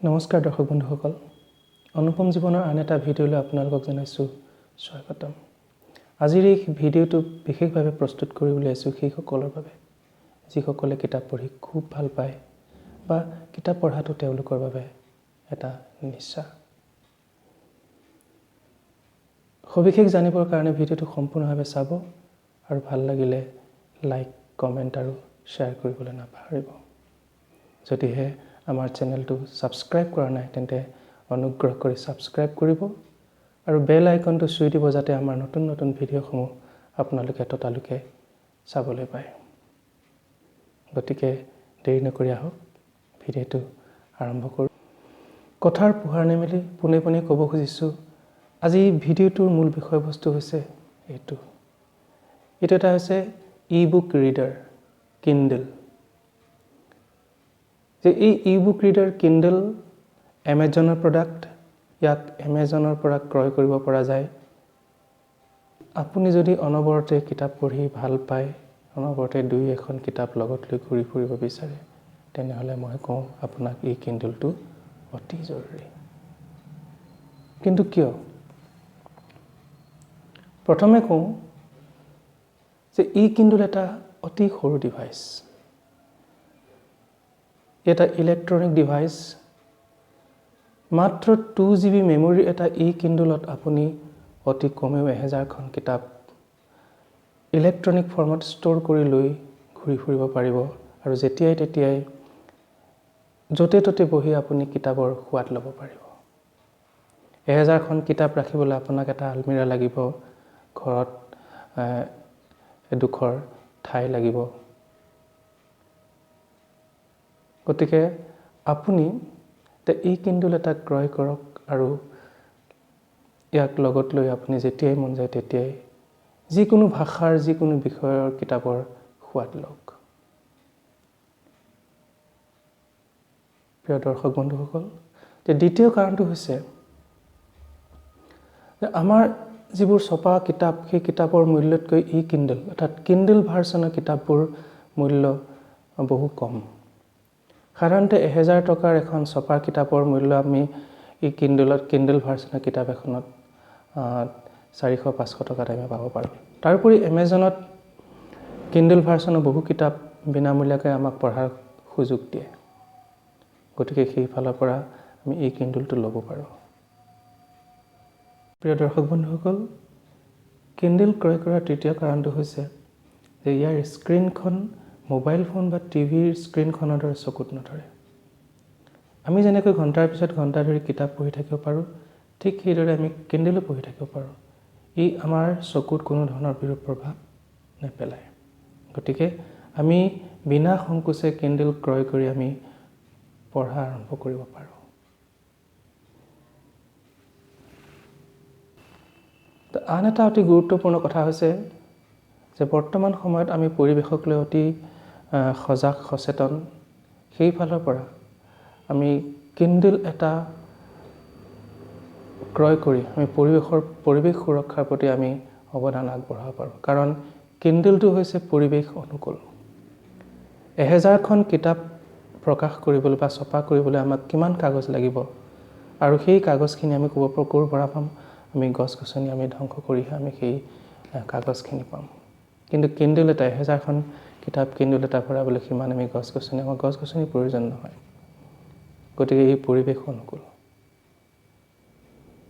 নমস্কাৰ দৰ্শক বন্ধুসকল, অনুপম জীৱনৰ আন এটা ভিডিঅ'লৈ আপোনালোকক জনাইছোঁ স্বাগতম। আজিৰ এই ভিডিঅ'টো বিশেষভাৱে প্ৰস্তুত কৰি উলিয়াইছোঁ সেইসকলৰ বাবে যিসকলে কিতাপ পঢ়ি খুব ভাল পায় বা কিতাপ পঢ়াটো তেওঁলোকৰ বাবে এটা নিচা। সবিশেষ জানিবৰ কাৰণে ভিডিঅ'টো সম্পূৰ্ণভাৱে চাব আৰু ভাল লাগিলে লাইক, কমেণ্ট আৰু শ্বেয়াৰ কৰিবলৈ নাপাহৰিব। যদিহে আমাৰ চেনেলটো ছাবস্ক্ৰাইব কৰা নাই তেন্তে অনুগ্ৰহ কৰি ছাবস্ক্ৰাইব কৰিব আৰু বেল আইকনটো চুই দিব, যাতে আমাৰ নতুন নতুন ভিডিঅ'সমূহ আপোনালোকে ততালোকে চাবলৈ পায়। গতিকে দেৰি নকৰি আহক ভিডিঅ'টো আৰম্ভ কৰোঁ। কথাৰ পোহাৰ নেমেলি পোনে পোনে ক'ব খুজিছোঁ, আজি ভিডিঅ'টোৰ মূল বিষয়বস্তু হৈছে এইটো। এইটো এটা হৈছে ই বুক ৰিডাৰ কিণ্ডল। যে এই ই বুক ৰিডাৰ কিণ্ডল এমেজনৰ প্ৰডাক্ট, ইয়াক এমেজনৰ পৰা ক্ৰয় কৰিব পৰা যায়। আপুনি যদি অনবৰতে কিতাপ পঢ়ি ভাল পায়, অনবৰতে দুই এখন কিতাপ লগত লৈ ঘূৰি ফুৰিব বিচাৰে, তেনেহ'লে মই কওঁ আপোনাক এই কিণ্ডলটো অতি জৰুৰী। কিন্তু কিয়? প্ৰথমে কওঁ যে ই কিণ্ডল এটা অতি সৰু ডিভাইচ, এটা ইলেক্ট্ৰনিক ডিভাইচ। মাত্ৰ 2 জিবি মেমৰিৰ এটা ই কিণ্ডলত আপুনি অতি কমেও 1000খন কিতাপ ইলেক্ট্ৰনিক ফৰ্মত ষ্ট'ৰ কৰি লৈ ঘূৰি ফুৰিব পাৰিব আৰু যেতিয়াই তেতিয়াই য'তে ত'তে বহি আপুনি কিতাপৰ সোৱাদ ল'ব পাৰিব। 1000খন কিতাপ ৰাখিবলৈ আপোনাক এটা আলমিৰা লাগিব, ঘৰত এডোখৰ ঠাই লাগিব। গতিকে আপুনি ই কিণ্ডল এটা ক্ৰয় কৰক আৰু ইয়াক লগত লৈ আপুনি যেতিয়াই মন যায় তেতিয়াই যিকোনো ভাষাৰ যিকোনো বিষয়ৰ কিতাপৰ সোৱাদ লওক। প্ৰিয় দৰ্শক বন্ধুসকল, যে দ্বিতীয় কাৰণটো হৈছে যে আমাৰ যিবোৰ ছপা কিতাপ, সেই কিতাপৰ মূল্যতকৈ ই কিণ্ডল অৰ্থাৎ কিণ্ডল ভাৰ্চনৰ কিতাপবোৰ মূল্য বহু কম। সাধাৰণতে 1000 টকাৰ এখন ছপা কিতাপৰ মূল্য আমি ই কিণ্ডলত কিণ্ডল ভাৰ্চনৰ কিতাপ এখনত 400-500 টকাত আমি পাব পাৰোঁ। তাৰোপৰি এমেজনত কিণ্ডল ভাৰ্চনৰ বহু কিতাপ বিনামূলীয়াকৈ আমাক পঢ়াৰ সুযোগ দিয়ে। গতিকে সেইফালৰ পৰা আমি এই কিণ্ডলটো ল'ব পাৰোঁ। প্ৰিয় দৰ্শক বন্ধুসকল, কিণ্ডল ক্ৰয় কৰাৰ তৃতীয় কাৰণটো হৈছে যে ইয়াৰ স্ক্ৰীণখন মোবাইল ফোন বা টিভিৰ স্ক্ৰীণখনৰ দৰে চকুত নধৰে। আমি যেনেকৈ ঘণ্টাৰ পিছত ঘণ্টা ধৰি কিতাপ পঢ়ি থাকিব পাৰোঁ, ঠিক সেইদৰে আমি কিণ্ডলো পঢ়ি থাকিব পাৰোঁ। ই আমাৰ চকুত কোনো ধৰণৰ বিৰূপ প্ৰভাৱ নেপেলায়। গতিকে আমি বিনা সংকোচে কিণ্ডল ক্ৰয় কৰি আমি পঢ়া আৰম্ভ কৰিব পাৰোঁ। আন এটা অতি গুৰুত্বপূৰ্ণ কথা হৈছে যে বৰ্তমান সময়ত আমি পৰিৱেশক লৈ অতি সজাগ সচেতন। সেইফালৰ পৰা আমি কিণ্ডল এটা ক্ৰয় কৰি আমি পৰিৱেশ সুৰক্ষাৰ প্ৰতি আমি অৱদান আগবঢ়াব পাৰোঁ। কাৰণ কিণ্ডলটো হৈছে পৰিৱেশ অনুকূল। 1000খন কিতাপ প্ৰকাশ কৰিবলৈ বা ছপা কৰিবলৈ আমাক কিমান কাগজ লাগিব আৰু সেই কাগজখিনি আমি ক'ৰ পৰা পাম? আমি গছ গছনি আমি ধ্বংস কৰিহে আমি সেই কাগজখিনি পাম। কিন্তু কিণ্ডল এটা 1000খন কিতাপ কিণ্ডল এটা ভৰাবলৈ সিমান আমি গছ গছনি, আমাক গছ গছনিৰ প্ৰয়োজন নহয়। গতিকে এই পৰিৱেশ অনুকূল।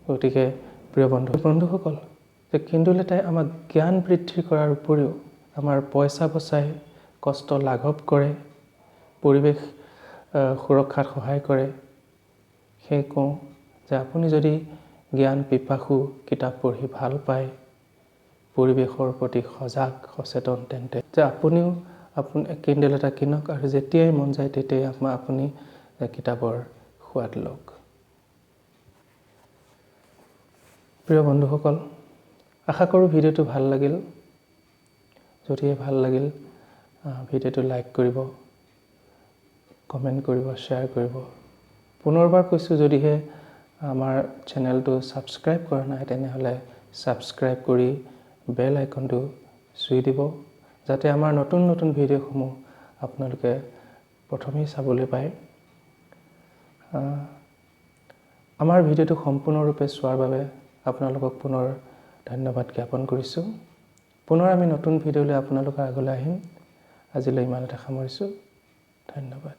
গতিকে প্ৰিয় বন্ধুসকল, যে কিণ্ডল এটাই আমাক জ্ঞান বৃদ্ধি কৰাৰ উপৰিও আমাৰ পইচা বচাই, কষ্ট লাঘৱ কৰে, পৰিৱেশ সুৰক্ষাত সহায় কৰে। সেয়ে কওঁ যে আপুনি যদি জ্ঞান পিপাসু, কিতাপ পঢ়ি ভাল পায়, পৰিৱেশৰ প্ৰতি সজাগ সচেতন, তেন্তে যে আপুনিও কিণ্ডল এটা কিনক আৰু যেতিয়াই মন যায় তেতিয়াই আপুনি কিতাপৰ সোৱাদ লওক। প্ৰিয় বন্ধুসকল, আশা কৰোঁ ভিডিঅ'টো ভাল লাগিল। যদিহে ভাল লাগিল ভিডিঅ'টো লাইক কৰিব, কমেণ্ট কৰিব, শ্বেয়াৰ কৰিব। পুনৰবাৰ কৈছোঁ, যদিহে আমাৰ চেনেলটো ছাবস্ক্ৰাইব কৰা নাই তেনেহ'লে ছাবস্ক্ৰাইব কৰি বেল আইকনটো চুই দিব, যাতে আমাৰ নতুন নতুন ভিডিঅ'সমূহ আপোনালোকে প্ৰথমেই চাবলৈ পায়। আমাৰ ভিডিঅ'টো সম্পূৰ্ণৰূপে চোৱাৰ বাবে আপোনালোকক পুনৰ ধন্যবাদ জ্ঞাপন কৰিছোঁ। পুনৰ আমি নতুন ভিডিঅ'লৈ আপোনালোকৰ আগলৈ আহিম। আজিলৈ ইমানতে সামৰিছোঁ। ধন্যবাদ।